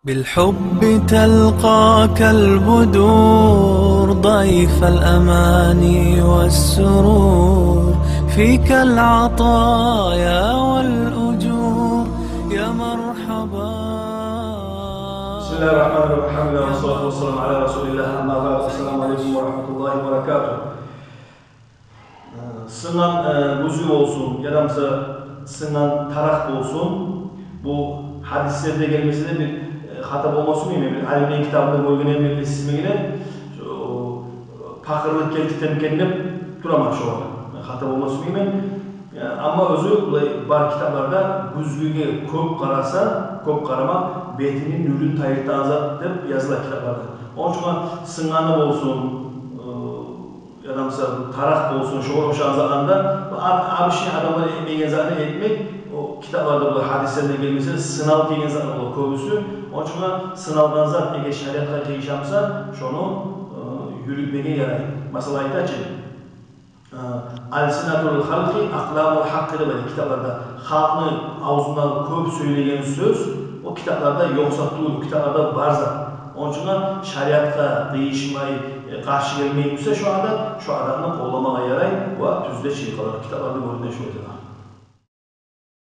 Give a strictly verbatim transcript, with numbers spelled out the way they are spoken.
بالحب تلقاك البدور ضيف الأماني والسرور، فيك العطايا والأجور، يا مرحبا. بسم الله الرحمن الرحيم. الحمد لله والصلاة والسلام على رسول الله. أما بعد. السلام عليكم ورحمة الله وبركاته. Сынгъан, э, гюзгю болсун, яда буса сынгъан таракъ болсун. Бу гьадислерде гелмесе де, бир, э, хата болмасын деймен, бир алимлени китабында гёргенмен, бир эсиме геле, шо, э, пакъырлыкъ гелтиртеми экен деп тураман шогъар. Хата болмасын деймен. Э, амма оьзю булай бар китапларда гюзгюге кёп къараса, кёп къарама, бетини нюрюн тайдыртагъан зат деп языла китапларда. Ону учун сынгъаны болсун, э, яда буса таракъ болсун, шогъар ошагъан затланы да, бу об-, обычный адамлар этмейген затны этмек, о китапларда, бу гьадислерде гелмесе, сынал деген затлар бола кёбюсю. Ону учун сыналгъан зат эгер шариатгъа къыйышамса, шону, э, юрютмеге ярай. Масала, айта чы, э, «ألسنة الخلق أقلام الحق» деп айта китапларда. Халкъны авзундан кёп сёйлеген сёз, о китапларда ёкъ зат тюгюл, китапларда бар зат. Ону учун шариатгъа къыйышмай, э, къаршы гелмей буса шо адам, шо адамны къолламагъа ярай ва тюзде чыгъып къалар. Китапларда гёрюне шо этиле.